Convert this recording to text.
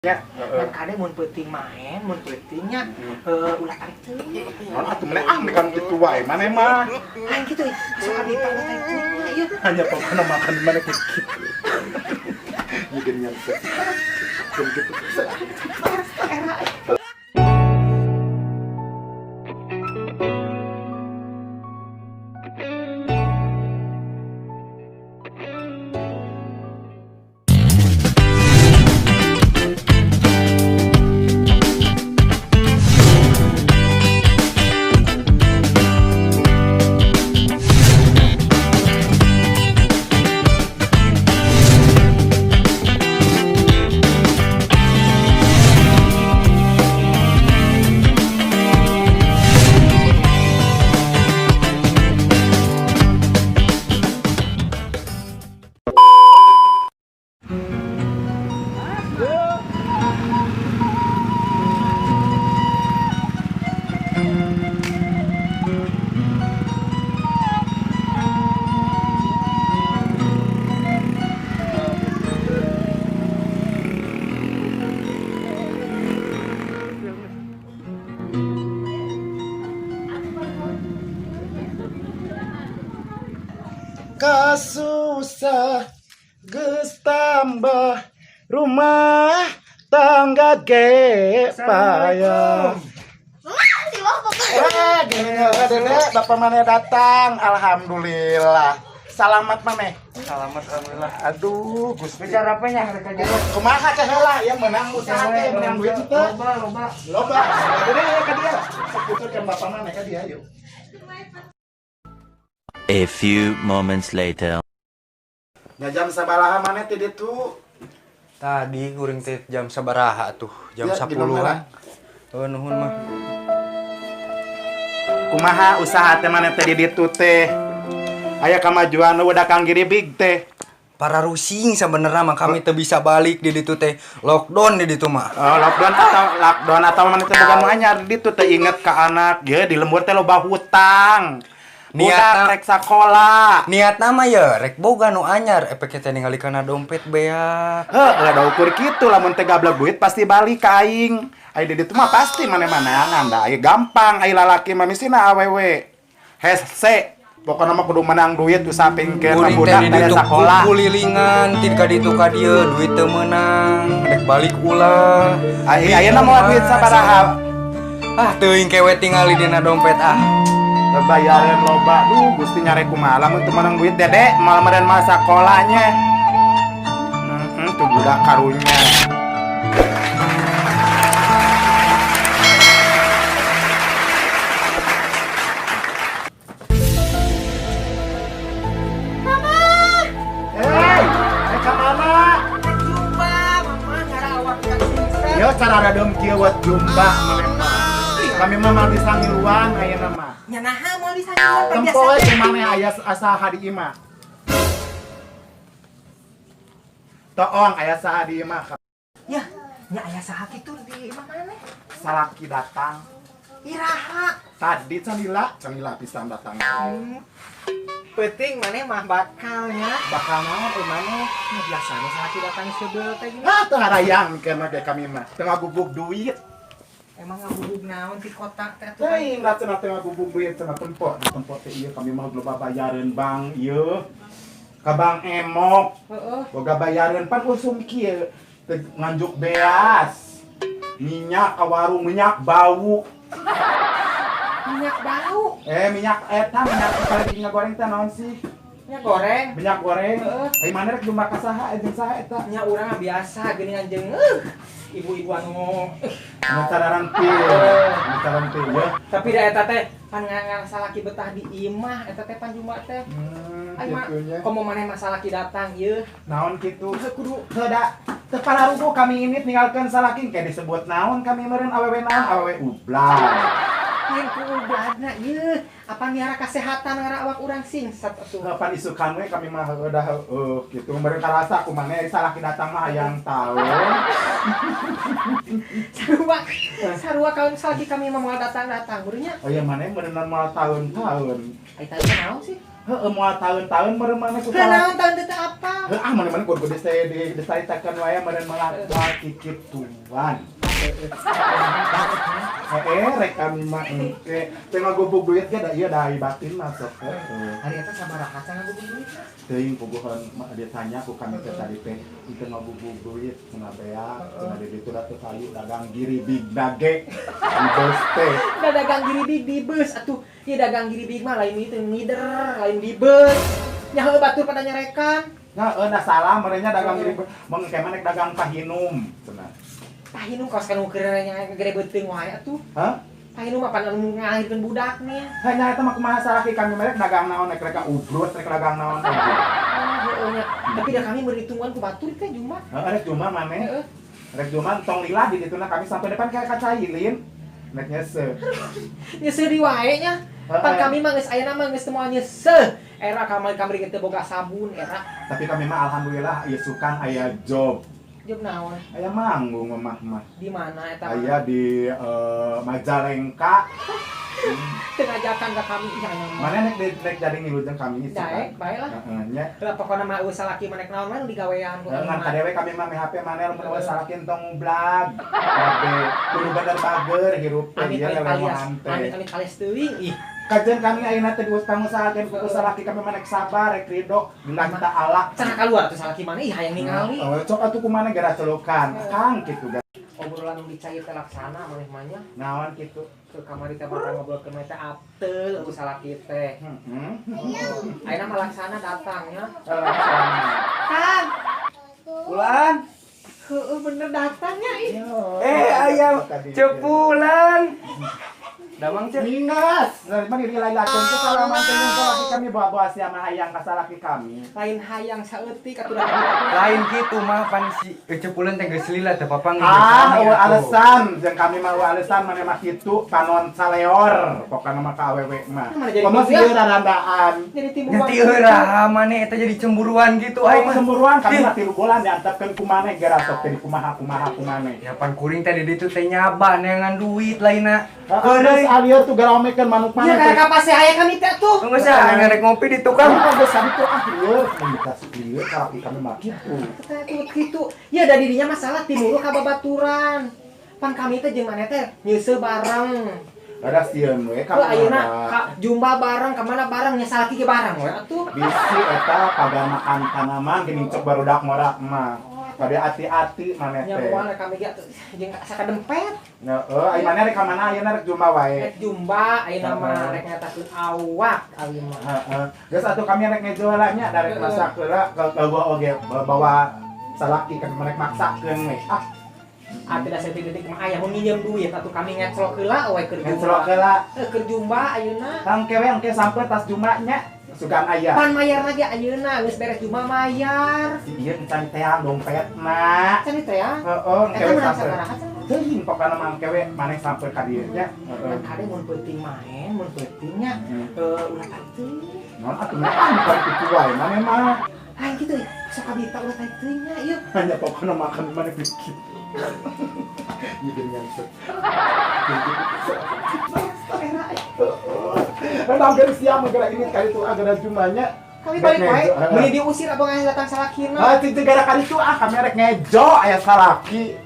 Ya, dan kade mun peuting main, mun peutingnya ulah tarik teuing. Naon atuh maneh ah kan kitu wae maneh mah. Lain kitu sok ka dipanggil tarik teuing ieu. Hanya pokona makan maneh kitu. Ieu geuning teh. Kitu. Kasusah geus tambah rumah tangga ge payah. Gini dede, bapak mana datang? Alhamdulillah. Salamat maneh. Salamat alhamdulillah. Aduh, Gusti. Bicara apa nya harga jero? Kumaha teh heula ya menang usaha teh menang duit teh. Loba, loba. Loba. Dede ya ka dia. Sok bapak maneh ka dia yuk. A few moments later. Ya jam sabaraha maneh teh ditu? Tadi kuring teh jam sabaraha tuh, jam Ya, 10-an. Oh, nuhun mah. Kumaha usaha teh maneh teh di ditu teh? Aya kamajuan udah kang giribig teh. Para rusing sebenarnya mah kami teu bisa balik di ditu teh. Lockdown di ditu mah. Oh, lockdown atau maneh teh boga nu anyar di ditu teh inget ka anak. Ye di lembur teh loba hutang. Niat rek sakola. Niat nama ya rek boga nu anyar efeknya teh ningali kana dompet beak. Heuh, da ukur kitu lamun teh gablek duit pasti balik ka aing. Ai di ditu mah pasti maneh-maneangan da. Ai gampang ai lalaki mah misina awewe. Hese pokona mah kudu menang duit usaha pingkeun budak teh sakola. Kulilingan ti ka ditu ka dieu duit teu meunang, rek balik ulah. Ai ayeuna moal duit sabaraha? Ah teuing kewe tingali dina dompet ah. Bayaran loba, duh Gusti nyare kumaha lamun teu menang duit dede, moal meureun mah sakolanya. Tuh budak karunya. Mama. Hei, ka mana? Jumba, mama ngarawat kan sukses. Yo cara radom kieu buat jumba maneh mah. Kami mah mau disangiluan ayeuna mah. Nya naha moal disangiluan Tempo we jeung maneh aya saha di imah. Toong aya saha di imah. Ya, nya aya saha kitu di imah maneh? Salaki datang. Iraha. Tadi canila pisan datang. Peuting maneh mah bakalnya. Bakal naon euy maneh? Nya biasana salaki datang sebeul teh gini. Ah, teu harayang keur mah kami mah. Teu ngagubug duit. Emang ngagubug naon di kota teh atuh? Teuing da cenah teu ngagubug duit cenah tempo. Tempo teh ieu kami mah loba bayareun bank ieu. Ka bank emok. Heeh. Boga bayareun pan usum kieu. Teu nganjuk beas. Minyak ka warung minyak bau. Minyak bau? Minyak eta minyak lagi ngagoreng teh naon sih? Minyak goreng. Minyak goreng. Heeh. Ai maneh rek jumpa ka saha jeung saha eta? Nya urang biasa geuningan jeung ibu-ibu anu anu cararantil. Anu cararantil ya. Tapi da eta teh pan ngangan salaki betah di imah eta teh pan jumba teh. Ai mah komo maneh mah salaki datang ieu. Naon kitu? Heuh kudu heuh da teu palaruguh kami ini ninggalkeun salaki ke disebut naon kami meureun awewe naon awewe ublang. Lain ku ublagna ieu. Apa miara kasehatan ngara awak urang singsat atuh. Heuh pan isukan we kami mah udah heuh kitu meureun karasa kumaneh salaki datang mah hayang taun. Sarua, sarua kaum salaki kami mah moal datang-datang gurunya. Oh iya maneh meureun moal taun-taun. Ai taun naon sih? Heeh, moal taun-taun meureun maneh ku Heuh, naon taun teh apa? Heuh, ah maneh-maneh kudu disaritakeun wae meureun moal kikituan. Heeh, rek kami mah engke teh ngagubug duit ge da ieu da batin mah sok heuh. Hari eta sabaraha can ngagubug duit? Teuing puguhan ditanya ku kami teh tadi teh teu ngagubug duit cenah beak cenah di ditu da teu hayu dagang giribig dage di bus teh. Da dagang giribig di bus atuh. Ieu dagang giribig mah lain itu ngider, lain di bus. Nya heueuh batur pada nyarekan. Nah, nah salah merenya dagang giribig mun engke mah dagang pahinum cenah. Pahinum kaos kan keur nya gede beuteung wae atuh. Hah? Pahinum mah pan anu ngalahirkeun budak nih. Hanya eta mah kumaha salaki kami merek dagang naon rek rek ubrut rek dagang naon ubrut. Oh, heueuh nya. Tapi da kami meuri tungguan ku batur teh Juma. Heeh, rek Juma maneh. Heeh. Rek Juma tong lila di dituna kami sampai depan kayak kacailin. Nek nyese. Nyeseu di wae nya. Pan kami mah geus ayeuna mah geus teu moal nyeseuh. Era kamari teu boga sabun era. Tapi kami mah alhamdulillah ieu sukan aya job. Job naon? Aya manggung mah mah. Di mana eta? Aya di Majalengka. Teu ngajakan ka kami ih aya mah. Mana nek nek jadi ngilu jeung kami isukan. Daek bae lah. Heeh nya. Lah pokona mah eueuh salaki mah nek naon mah nu digawean ku Ngan kadewe kami mah HP maneh lamun eueuh salaki entong ngublag. Kabeh kudu bener bager hirup teh Amit ieu amit alias, lelemohan teh. amit amit alias teuing ih. Kajen kami ayeuna teh diusahakeun ku salaki kami mah nek sabar rek ridho lillahi ta'ala. Cenah kaluar tuh salaki mana ih hayang ningali. Oh, cok atuh kumaha gara celukan. Kang kitu ga. Obrolan nu dicai teh laksana maneh mah nya. Naon kitu? Ke kamari teh bakal ngobrol ke teh aptel eueuh salaki teh. Heeh. Ayeuna mah laksana datangnya. Laksana. Kang, Ulan. heueuh bener datangnya ih. Ayam cepulan. Damang cek. Mingas. Nah, mah dirilakeun teh salaman teh jeung salaki kami bawa-bawa sia mah hayang ka salaki kami. Lain hayang saeutik atuh da kami. Lain kitu mah pan si cepulan teh geus lila teh papanggih. Ah, eueuh alasan jeung kami mah eueuh alasan maneh mah kitu panon saleor pokona mah ka awewe mah. Mana jadi Komo timbul ya? sieun rarandaan. Jadi timbul Nyati heurah maneh eta jadi cemburuan gitu aing mah. Cemburuan kami mah 3 bulan diantepkeun ku maneh geura sok teh kumaha kumaha ku maneh. Ya pan kuring teh di ditu teh nyaba neangan duit lainna. Heureuy alieur tuh garaomekeun manuk Ya maneh. karena kapase aya kami teh tuh. Geus ah ngarek ngopi di tukang. Kang geus sakitu ah lieur, mun geus lieur ka kami mah kitu. Teh tuh kitu. Ya da dirinya masalah timuru ka babaturan. Pan kami teh jeung maneh teh nyeuseuh bareng. Ada sieun we ka Heuh ayeuna ka jumba bareng ka mana bareng nya salaki ge bareng we atuh. Bisi eta pagar makan tanaman geuning cek barudak morak mah. Kade ati-ati maneh Nya teh. moal kami ge atuh jeung sakadempet. Heeh, ai maneh rek ka mana ayeuna rek jumba wae. Rek jumba ayeuna mah rek nyatakeun awak ayeuna mah. Heeh. Geus atuh kami rek ngejo heula nya da rek masak heula bawa oge bawa salaki kan merek maksakeun we. Ah, Atuh da saeutik-eutik mah aya mun nginjem duit atuh kami ngeclok heula we keur jumba. Ngeclok heula. Heuh keur jumba ayeuna. Tangke we engke sampe tas jumba nya. Sugan aya. Pan mayar lagi ayeuna geus beres jumba mayar. Si ieu encan teang dompetna. Can teh ya. Heeh, engke Eta we menang sampe. sabaraha cenah? Teuing pokona mah engke we maneh sampe ka dieu nya. Heeh. Kan kade mun peuting maen, mun peuting nya ulah teuing. Naon atuh mah pan kitu wae maneh mah. Lain kitu sok kabita ulah teuing nya ieu. Hanya pokona makan maneh kitu. Ieu dengan set. Era Memang geus siap gara ini kali itu agara jumanya. kami balik wae meuni diusir abang aya datang salakina. Ah, cing gara kali itu ah kami rek ngejo aya salaki.